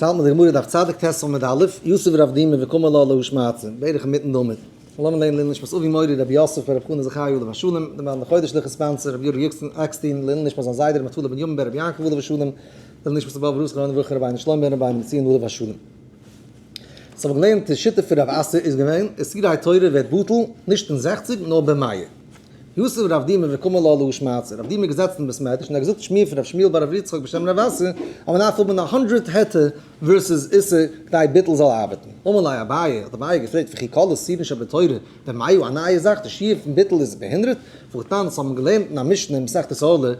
יעצט האלט מען די גמרא דף צדיק ט' עמוד א', יתיב רב דימי וקאמר לה להא שמעתא, בערך אינמיטן די עמוד. לאמיר לערנען לעילוי נשמת אבי מורי רבי יוסף ברב חנא זכי' עליו השלום, די מאן לחודש לכ' sponsor רבי יורי עקסטין, לעילוי נשמת זיין זיידע רבי נפתלי בן ימים בן רבי יעקב עליו השלום, לעילוי נשמת אבא אברהם זכרונו לברכה רבינו שלמה בן רבינו בנציון עליו השלום. סאו האבן געלערנט די שיטה פון רב אסי איז געווען, איסורי תורה ווערט בטל נישט אין 60 נאר במאה. יתיב רב דימי וקאמר לה להא שמעתא, רב דימי געזעצט אין בית מדרש און ער האט געזאגט שמועה פון רב שמואל בר רב יצחק בשם רב אסי, אז מען דארף האבן א הונדרעט היתר versus איסור כדי ביטול זאל ארבעטן. אמר ליה אביי, האט אביי געפרעגט וכי כל איסורין שבתורה במאה, א נייע זאך, די שיעור פון ביטול איז בהונדרעט? והתנן, אונז האבן געלערנט אין א משנה אין מסכת עולה,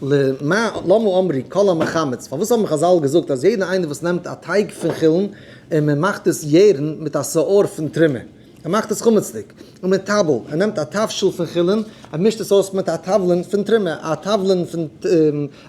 למה למה אמרו כל המחמץ, פארוואס האבן חזל געזאגט אז יעדער איינער וואס נעמט א טייג פון חולין און מען מאכט עס יערן מיט א שאור פון תרומה, ער מאכט עס חמצ'דיג, ומטבל, ער נעמט א תבשיל פון חולין, ער מישט עס אויס מיט א תבלין פון תרומה, א תבלין פון,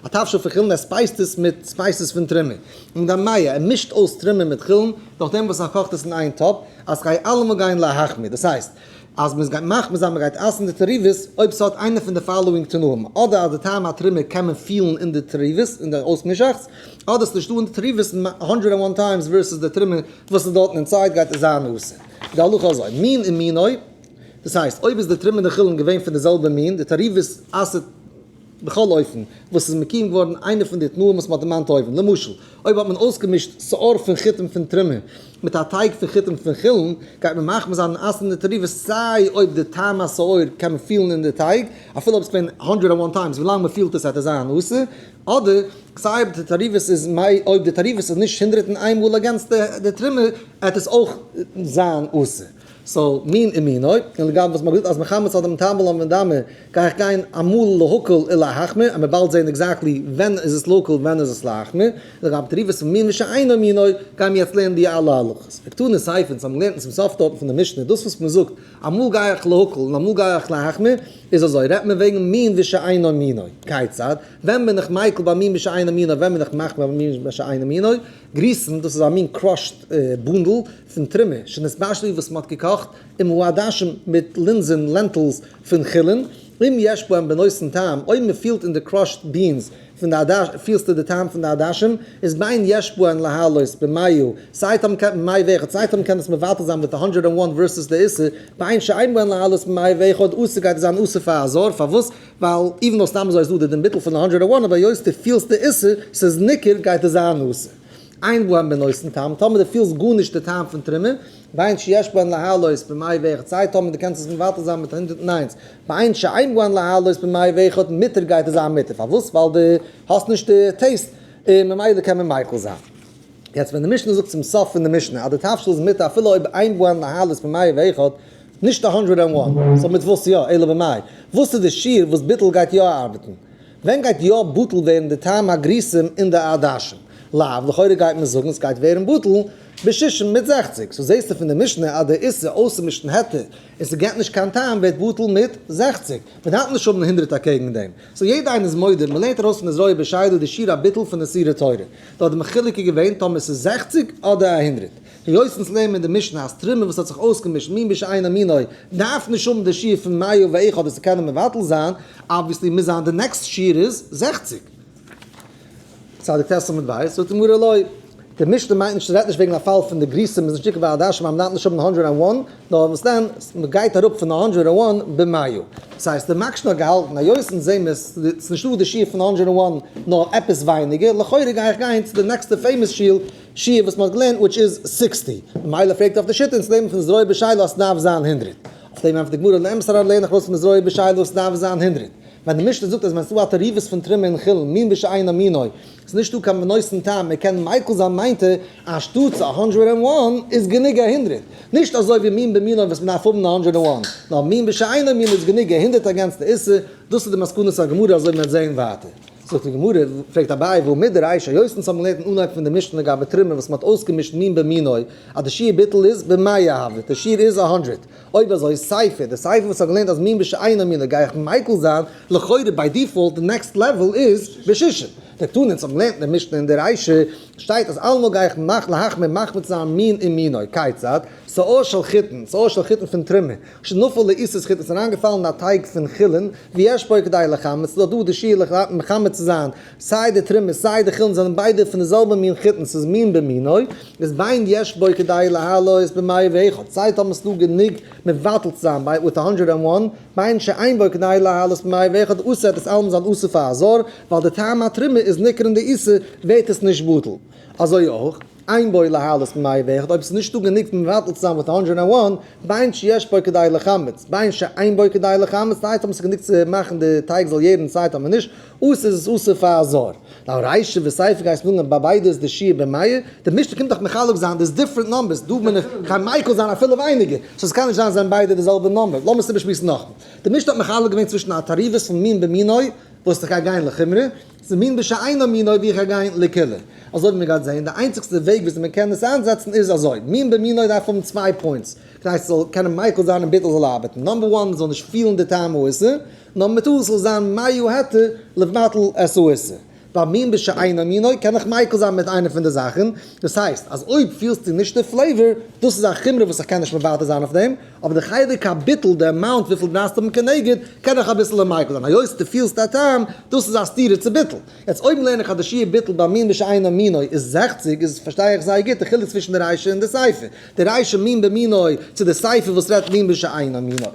א תבשיל פון חולין, ער spiced עס מיט spices פון תרומה, ומדמע, ער מישט אויס תרומה מיט חולין, נאכדעם וואס ער קאכט עס אין איין טאפ, אז ס'גייט אלעמאל גיין להחמיר, דאס הייסט, אז מען גייט מחמיר זיין מען גייט אסר'ן די תערובות אויב ס'האט איינע פון די following תנאים, אדער אז די טעם התרומה קען מען פילן אין די תערובות, אין די אויסמישאכטס, אדער ס'נישטא אין די תערובות hundred and one times versus די תרומה וואס איז דארטן inside גייט עס זיין אסור. די הלכה אזוי, מין ומינו, דאס הייסט אויב איז די תרומה און די חולין געווען פון די זעלבע מין, די תערובות אסר'ט בכל אופן, וואס איז מקוים געווארן איינע פון די תנאים וואס מ'האט דערמאנט אויבן. למשל, אויב האט מען אויסגעמישט שאור פון חיטים פון תרומה מיט א טייג פון חיטים פון חולין, גייט מען מחמיר זיין און אסר'ן די תערובות סיי אויב די טעם השאור קען מען פילן אין די טייג, אפילו אויב עס איז געווען hundred and one times, ווילאנג מ'פילט עס וועט עס זיין אסור, אדער סיי אויב די תערובות איז אויב די תערובות איז נישט הונדרעט און איין מאל against די תרומה, וועט עס אויך זיין אסור. so מין ומינו, און לגבי וואס מ'האט געזאגט אז מחמץ אדער מטבל ומדמע גיי איך גיין אמאל להקל און להחמיר, אז מ'וועט באלד זעהן exactly ווען איז עס להקל ווען איז עס להחמיר, לגבי תערובות פון מין ושאינו מינו, גייען מיר יעצט לערנען די אלע הלכות. וקתני סיפא, אונז האבן געלערנט צום סוף דארטן פון די משנה, דאס וואס מ'זאגט אמאל גיי איך להקל און אמאל גיי איך להחמיר, איז אזוי, רעדט מען וועגן מין ושאינו מינו, כיצד? ווען בין איך מיקל ביי מין ושאינו מינו, ווען בין איך מחמיר ביי מין ושאינו מינו? גריסין, דאס איז א מין crushed בונדל פון תרומה, שנתבשלו וואס מ'האט געקאכט, עם העדשים מיט לינזן, lentils, פון חולין, אם יש בהם בנותן טעם, אויב מ'פילט אין די crushed beans פון די עדש, פילסטו די טעם פון די עדשים, איז בין יש בהן להעלות במאה, סיי טאמער קען במאה ואחד, סיי טאמער קען עס מבטל זיין מיט hundred and one versus די איסור, בין שאין בהן להעלות במאה ואחד, אסור גייט עס זיין אסור פאר א זר, פארוואס? ווייל even though סתם אזוי איז דא די דין ביטול פון hundred and one אבער היות דו פילסט די איסור, ס'איז ניכר, גייט עס זיין אסור. אין בהם בנותן טעם, טאמער דו פילסט גארנישט די טעם פון תרומה, בין שיש בהן להעלות במאה ואחד, סיי טאמער דו קענסט עס מבטל זיין מיט הונדרעט און איינס, בין שאין בהן להעלות במאה ואחד, מותר גייט עס זיין מותר, פארוואס? ווייל דו האסט נישט די taste, און ממילא קען מען מיקל זיין. יעצט ווען די משנה זאגט צום סוף פון די משנה אז די תבשיל איז מותר אפילו אויב אין בהן להעלות במאה ואחד, נישט א hundred and one, so מיט וואס יא, אלא במאי? וואס איז די שיעור וואס ביטול גייט יא ארבעטן? ווען גייט יא בטל ווערן די טעם הגריסים אין די עדשים? לאו, לכאורה גייט מען זאגן סגייט ווערן בטל בשישים מיט 60, so זעסטו פון די משנה אז די איסור אויסצומישן היתר און ס'געט נישט קיין טעם ווערט בטל מיט 60, מ'דארף נישט האבן הונדרעט אקעגן דעם, so יעדע איינער איז מודה, מ'לערנט ארויס פון די זרוע בשאלה די שיעור הביטול פון איסורי תורה, דארט די מחולק איז געווען טאמער ס'איז 60 אדער א הונדרעט. היות אונז לערנען אין די משנה אז תרומה וואס האט זיך אויסגעמישט מין בשאינו מינו דארף נישט האבן די שיעור פון מאה ואחד עס צו קענען מבטל זיין, obviously מוז זיין די next שיעור איז 60. צדיק ט' עמוד ב', זאגט די גמרא לא, די משנה מיינט נישט, ס'רעדט נישט וועגן א פאל פון די גריסים איז נישט נקבע עדשים אז מ'דארף נישט האבן hundred and one, נאר וואס דען, מ'גייט אראפ פון hundred and one במאה. דאס הייסט די מקשן האט געהאלטן היות אונז זעהן מיר ס'איז נישטא די שיעור פון hundred and one נאר עפעס ווייניגער, לכאורה גיי איך גיין צו די next ע famous שיעור שיעור וואס מ'האט געלערנט which איז sixty, ממילא פרעגט אויף די שיטה אונז לערנען פון זרוע בשאלה אז ס'דארף זיין הונדרעט, אויף דעם ענטפערט די גמרא לאמת הרב לערן איך ארויס פון זרוע בשאלה אז ס'דארף זיין הונדרעט, ווען די משנה זאגט אז ווען ס'דא א תערובות פון תרומה און חולין מין בשאינו מינו, ס'איז נישטא קיין בנותן טעם מען קען מיקל זיין מיינט ער אנשטאטס א hundred and one איז גענוג א הונדרעט, נישט אזוי ווי מין במינו וואס מ'דארף האבן א hundred and one, נאר מין בשאינו מינו איז גענוג א הונדרעט against די איסור, דאס איז די מסקנת הגמרא אזוי ווי מ'וועט זעהן ווייטער. זאגט די גמרא, פרעגט אביי והא מדרישא, היות אונז האבן געלערנט אין אנהייב פון די משנה לגבי תרומה וואס מ'האט אויסגעמישט מין במינו, אז די שיעור ביטול איז במאה הוי, די שיעור איז א הונדרעט. אויב אזוי סיפא, די סיפא וואס האט געלערנט אז מין בשאינו מינו גיי איך מיקל זיין, לכאורה by default די next level איז בשישים. דקתני אונז האבן געלערנט אין די משנה אין די רישא שטייט אז אלעמאל גיי איך מאך להחמיר מחמיר זיין מין ומינו, כיצד? שאור של חיטין, שאור של חיטין פון תרומה, שנפל לעיסת חיטין, ס'איז אריינגעפאלן אין א טייג פון חולין, ויש בו כדי לחמץ, ס'איז דאך דא די שיעור מחמץ צו זיין, סיי די תרומה סיי די חולין זענען ביידע פון די זעלבע מין חיטין, ס'איז מין במינו, איז בין יש בו כדי להעלות במאה ואחד, סיי טאמער ס'איז דא גענוג מבטל צו זיין ביי with 101, בין שאין בו כדי להעלות במאה ואחד, אסור וועט עס אלעמאל זיין אסור פאר א זר, ווייל די טעם התרומה איז ניכר אין די עיסה, ווערט עס נישט בטל. אזוי אויך, אין בו להעלות במאה ואחד, אויב עס איז נישטא גענוג מבטל צו זיין with 101, בין שיש בו כדי לחמץ, בין שאין בו כדי לחמץ, סיי טאמער עס איז גענוג צו מאכן די טייג זאל יערן סיי טאמער נישט, אסור איז עס אסור פאר א זר. די רישא וסיפא גייסט זאגן ביי ביידע איז די שיעור במאה, די משנה קומט דאך מחלק זיין דאס different numbers, דא בין איך קיין מיקל זיין אפילו ווייניגער, so עס קען נישט זיין זענען ביידע די זעלבע number, לאמיר עס איבערשמועסן נאכאמאל. די משנה האט מחלק געווען צווישן א תערובת פון מין במינו, וואס איך גיי גיין לחומרא, צו מין בשאינו מינו ווי איך גיי גיין לקולא. אזוי ווי מען גייט זעהן, די איינציגסטע וועג וויאזוי מען קען עס איינזעצן איז אזוי, מין במינו דארף האבן צוויי points, כדי ס'זאל קענען מיקל זיין און ביטול זאל ארבעטן, number one מ'זאל נישט פילן די טעם האיסור, number two ס'זאל זיין מאה היתר לבטל את האיסור. ביי מין בשאינו מינו קען איך מיקל זיין מיט איינע פון די זאכן, דאס הייסט אז אויב פילסטו נישט די flavor, דאס איז א חומרא וואס איך קען נישט מוותר זיין אויף דעם, אבער די חלק הביטול, די amount וויפיל דו דארפסט האבן כנגד, קען איך אביסל מיקל זיין, היות דו פילסט א טעם, דאס איז א סתירה צו ביטול. יעצט אויב לערן איך אז די שיעור ביטול ביי מין בשאינו מינו איז 60, איז פארשטיי איך זייער גוט די חילוק צווישן די רישא און די סיפא. די רישא מין במינו צו די סיפא וואס רעדט מין בשאינו מינו.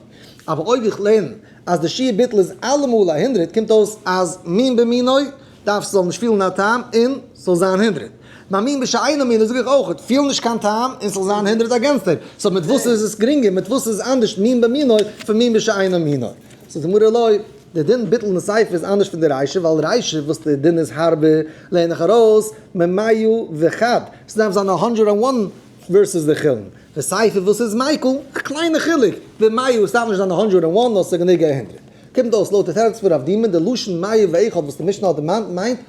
אבער אויב איך לערן אז די שיעור ביטול איז אלעמאל א הונדרעט קומט אויס אז מין במינו דארף ס'זאל נישט פילן א טעם און ס'זאל זיין הונדרעט. ביי מין בשאינו מינו זאג איך אויך פיל נישט קיין טעם און ס'זאל זיין הונדרעט against דעם. so מיט וואס איז עס גרינגער מיט וואס איז אנדערש מין במינו פון מין בשאינו מינו? זאגט די גמרא לא, די דין ביטול אין סיפא איז אנדערש פון די רישא ווייל רישא וואס די דין איז הארבער לערן איך ארויס ממאה וחד ס'דארף זיין א hundred and one versus די חולין. די סיפא וואס איז מיקל, א קליינע חילוק, במאה עס דארף נישט זיין א hundred and one נאר ס'איז גענוג א הונדרעט. קומט אויס לויט די תירוץ פון רב דימי די לשון מאה ואחד וואס די משנה האט דערמאנט מיינט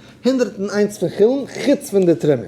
101 פון חולין חוץ פון די תרומה.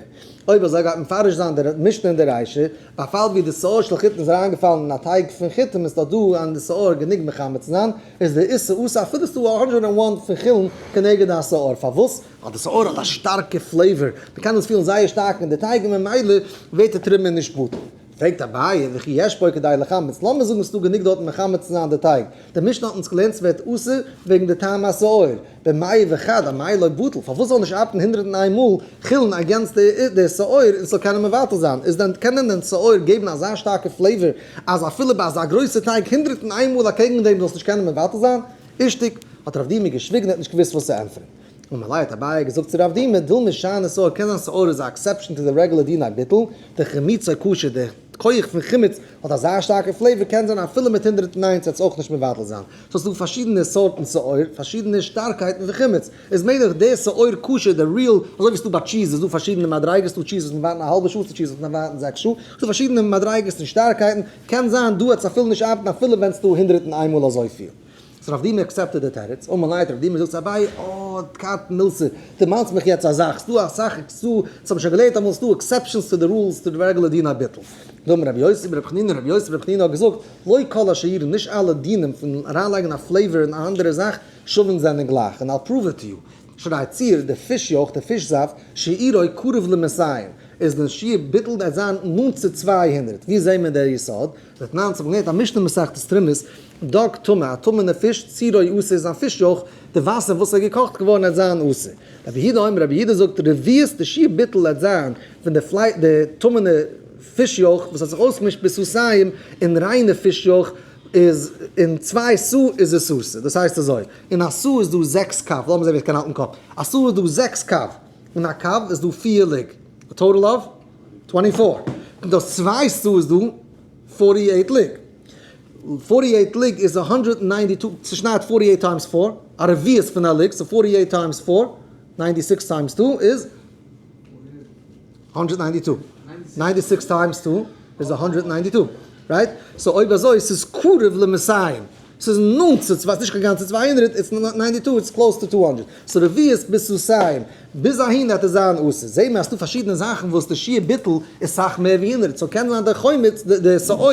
אויב אזוי גייט מפרש זיין די משנה אין די רישא, ביי פאל ווי די שאור של חיטין איז אריינגעפאלן אין א טייג פון חיטים איז דאך דא אין די שאור גענוג מחמץ צו זיין, איז די איסור אסור אפילו ס'איז דא א 101 פון חולין כנגד השאור. פארוואס? ווייל די שאור האט א שטארקע flavor, מ'קען עס פילן זייער שטארק אין די טייג און ממילא ווערט די תרומה נישט בטל. פרעגט אביי, וכי יש בו כדי לחמץ, לאמיר זאגן ס'דא גענוג דארטן מחמץ צו זיין די טייג, די משנה האט אונז געלערנט ס'ווערט אסור וועגן די טעם השאור, במאה וחד, אמאי לא בטל, פארוואס זאל נישט ארבעטן 101 מאל חולין against די שאור און ס'זאל קענען מבטל זיין, איז דען קען דען שאור געבן אזא שטארקע flavor אז אפילו ביי אזא גרויסע טייג 101 מאל אקעגן דעם זאל עס נישט קענען מבטל זיין? אישתיק, האט רב דימי געשוויגן ער האט נישט געוואוסט וואס צו ענטפערן. אמר ליה האט אביי געזאגט צו רב דימי, דילמא שאני שאור קען זיין שאור איז א exception to די רעגולער דיני ביטול, דחימוצו קשה, די כח פון חימוץ האט אזא שטארקע flavor קען זיין אפילו מיט 101 וועט עס אויך נישט מבטל זיין. so ס'איז דא פארשידענע סארטן שאור, פארשידענע שטארקייטן פון חימוץ. איז מעגליך די שאור קשה די real, אזוי ווי ס'איז דא ביי cheese איז דא פארשידענע מדריגות, ס'דא cheese וואס מ'ווארט א האלבע שעה, ס'דא cheese וואס מ'ווארט 6 שעה, ס'דא פארשידענע מדריגות און שטארקייטן, קען זיין דא וועט עס אפילו נישט ארבעטן אפילו ווען ס'דא 101 מאל אזויפיל. so רב דימי accepted די תירוץ, אמר ליה רב דימי זאגט צו אביי, אה, דכרת מילתא, דו מאנסט מיך יעצט א זאך, ס'דא אסאך, ס'דא, דאס האב איך שוין געלערנט אמאל, ס'דא exceptions to the rules, to the regular דין הביטול. דאמר רבי יוסי ברבי חנינא, רבי יוסי ברבי חנינא האט געזאגט, לא כל השיעורין, נישט אלע דינים פון אריינלייגן א flavor אין א אנדערע זאך, שווין זענען גלייך, און I'll prove it to you. שהרי ציר, די פיש יויך, די פיש זאפט, שיעורו קרוב למאתים, איז די שיעור ביטול דארף זיין נאנט צו 200. ווי זעהן מיר דער יסוד? דתנן, האט געלערנט א משנה מסכת תרומות, דג טמא, א טמא'נע פיש, צירו אסור איז א פיש יויך, די וואסער וואס איז געקאכט געווארן וועט זיין אסור. רבי יהודה אומר, רבי יהודה זאגט, רביעית די שיעור ביטול וועט זיין פון די פליי די טמא'נע פיש יויך וואס האט זיך אויסגעמישט בסאתים אין ריינע פיש יויך איז אין צוויי סאה איז עס אסור. דאס הייסט אזוי, אין א סאה איז דא זעקס קב, לאמיר זען ווער עס קען האלטן קאפ, א סאה איז דא זעקס קב, אין א קב איז דא פיר לוג, א total of 24. און דאס צוויי סאה איז דא 48 לוג. 48 לוג איז 192, צושניידט 48 times 4, א רביעית פון א לוג, so 48 times 4, 96 times 2 איז 192. 96 times 2 איז 192, right? So אויב אזוי, ס'איז קרוב למאתים. ס'איז נאנט צו, ס'איז נישט קיין גאנצע 200, it's 92, it's close to 200. So רביעית בסאתים. ביז אהין וועט עס זיין אסור. זעהן מיר אז ס'דא פארשידענע זאכן וואס די שיעור ביטול איז סאך מער ווי 100. So קען זיין דער חומץ, די שאור,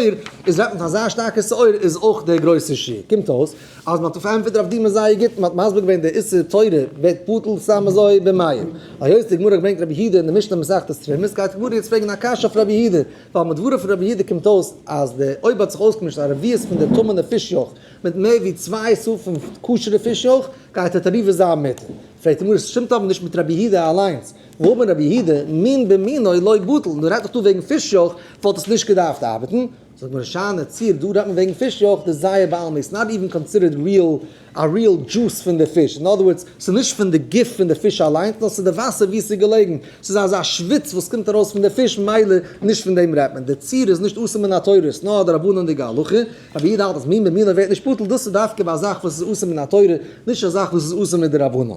איז רעדט מען פון אזא שטארקע שאור איז אויך דער גרויסע שיעור. קומט אויס אז מ'האט פארענטפערט רב דימא זייער גוט, מ'האט מסביר געווען די איסור תורה ווערט בטל סתם אזוי במים. היות די גמרא ברענגט רבי יהודה אין די משנה מסכת תרומות, גייט די גמרא יעצט פרעגן א קשיא אויף רבי יהודה, ווייל מדבריו פון רבי יהודה קומט אויס אז די אויב האט זיך אויסגעמישט א רביעית פון די טמא'נע פיש יויך מיט מער ווי צוויי סאה פון כשר'ע פיש יויך, גייט די תערובת זיין מותר. פרעגט די גמרא, עס שטימט אבער נישט מיט רבי יהודה אליינס, והאמר רבי יהודה, מין במינו לא בטל, נו רעדט דאך דא וועגן פיש יויך, וואלט עס נישט געדארפט ארבעטן. זאגט מיר שאני צור, דא רעדט מען וועגן פיש יויך, דזיעה בעלמא, it's not even considered real, א real juice פון די פיש, in other words, ס'איז נישט פון די גוף פון די פיש אליינס, נאר ס'איז די וואסער ווי ס'איז געלעגן, ס'איז אזא שוויץ וואס קומט ארויס פון די פיש, מילא נישט פון דעם רעדט מען, די צור איז נישט אסור מן התורה, ס'איז נאר א דרבנן'דיגע הלכה, רבי יהודה האלט אז מין במינו ווערט נישט בטל, דאס איז דווקא ביי א זאך וואס איז אסור מן התורה, נישט א זאך וואס איז אסור מדרבנן.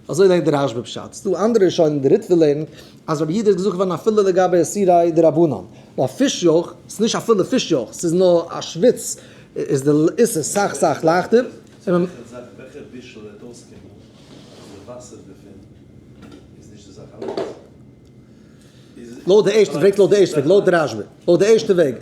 אזוי לערנט דער רשב"א פשט. ס'דא אנדערע ראשונים, די ריטב"א לערנט אז רבי יהודה איז געזאגט געווארן אפילו לגבי איסורי דרבנן. נאר פיש יויך, ס'איז נישט אפילו פיש יויך, ס'איז נאר א שוויץ, איז די איסור סאך סאך לייכטער. וועלכע זאך, וועלכע בישול וועט אויסקומען אז די וואסער דערפון איז נישט די זאך אליינס? לויט די ערשטע, פרעגסט לויט די ערשטע וועג, לויט די רשב"א, לויט די ערשטע וועג,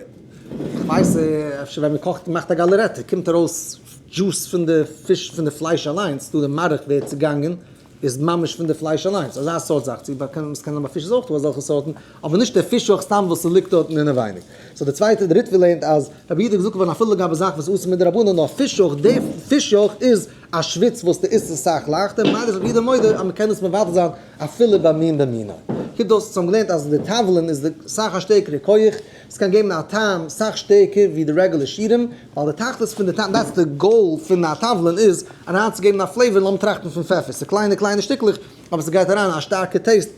כ'ווייס אפשר ווען מ'קאכט מאכט א גאלערעטע קומט ארויס juice פון די פיש פון די פלייש אליינס, דא די מארך ווערט צוגאנגען איז ממש פון די פלייש אליינס, אזא סארט זאך, צו באקענען עס קען זיין ביי פיש איז אויך דא אזעלכע סארטן, אבער נישט די פיש אויך סתם וואס ס'ליגט דארטן אינעווייניג. So די צווייטע, די ריטב"א לערנט אז רבי יהודה האט געזאגט געווארן אפילו לגבי זאך וואס איז אסור מדרבנן נאר פיש אויך, די פיש אויך איז א שוויץ וואס די איסור איז סאך לייכטער, ממילא איז רבי יהודה מודה אז מ'קען עס מבטל זיין אפילו ביי מין במינו. קומט אויס צו האבן געלערנט אז די תבלין איז די סאך א שטערקערע כח, עס קען געבן א טעם סאך שטערקער ווי די רעגולער שירים, ווייל די תכלית פון די טעם, that's די goal פון א תבלין איז אריינצוגעבן א flavor, לאמיר טראכטן פון פעפער, ס'איז קליינע קליינע שטיקלעך, אבער ס'גייט אריין א שטארקע taste,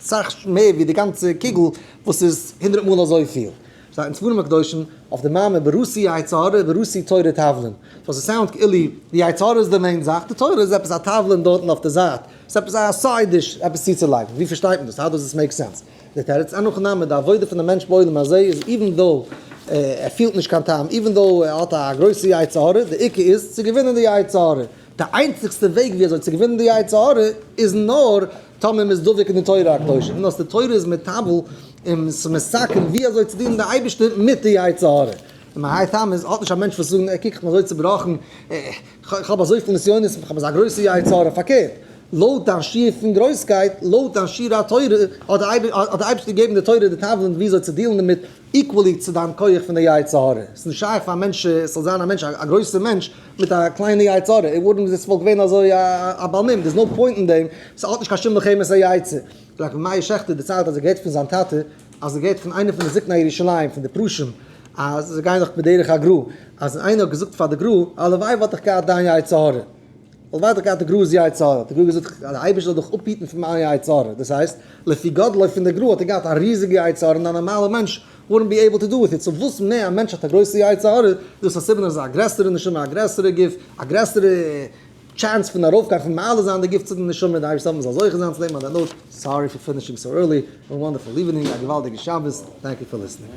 סאך מער ווי די גאנצע קוגל וואס איז הונדרעט מאל אזויפיל. שטייט אין ספרים הקדושים אויף די מאמר בראתי יצר הרע בראתי תורה תבלין. so ס' sound כאילו די יצר הרע איז די main זאך, די תורה איז עפעס א תבלין דארטן אויף די זייט, ס'איז עפעס א side dish עפעס צוצולייגן, ווי פארשטייט מען דאס? How does this make sense? די תירוץ, אין הכי נמי, די עבודה פון די מענטש בעולם הזה איז even though ער פילט נישט קיין טעם, even though ער האט א גרויסע יצר הרע, די עיקר איז צו געווינען די יצר הרע. די איינציגסטע וועג ווי אזוי צו געווינען די יצר הרע איז נאר טאמער מ'איז דבוק אין די תורה הקדושה, און אז די תורה איז מטבל און ס'איז מסכם ווי אזוי צו דינען די אייבערשטער מיט די יצר הרע. און מהאי טעמא איז האט נישט א מענטש וואס זאגן אה קוק איך בין אזוי צובראכן, איך האב אזויפיל נסיונות, איך האב אזא גרויסע יצר הרע, פארקערט, לויט דיין שיעור פון גרויסקייט, לויט דיין שיעור התורה, האט די אייבערשטער געגעבן די תורה די תבלין ווי אזוי צו deal ן דערמיט, equally צו דיין כח פון די יצר הרע. ס'איז נישט שייך פאר א מענטש, עס זאל זיין א מענטש, א גרויסער מענטש, מיט א קליינע יצר הרע. It wouldn't, עס וואלט געווען אזוי א בעל מום, there's no point אין דעם, ס'האט נישט קיין שום מלחמת היצר. רבי מאיר שעכטער דערציילט אז ער געהערט פון זיין טאטע, אז ער געהערט פון איינער פון די זקני ירושלים, פון די פרושים, אז זיי גייען דאך בדרך הגר"א, אז איינער האט געזאגט פאר די גר"א, הלוואי וואלט איך געהאט דיין יצר הרע. הלוואי וואלט איך געהאט די גרא'ס יצר הרע. האט די גרא געזאגט, אז די אייבערשטער זאל דיך אפהיטן פון מיין יצר הרע. דאס הייסט, לפי גודלו פון די גרא האט ער געהאט א ריזיגע יצר הרע און א נארמאלער מענטש wouldn't be able to do with it. So וואס מער א מענטש האט א גרויסע יצר הרע, דאס א סימן אז ער איז א גרעסערע נשמה, א גרעסערע גוף, א גרעסערע chance פון ארויפגיין, פון מעלה זיין די גוף צו די נשמה, די אייבערשטער זאל מ'זאל זוכה זיין צו דעם. On that note, sorry for finishing so early, have a wonderful evening, א געוואלדיגע שבת, thank you for listening.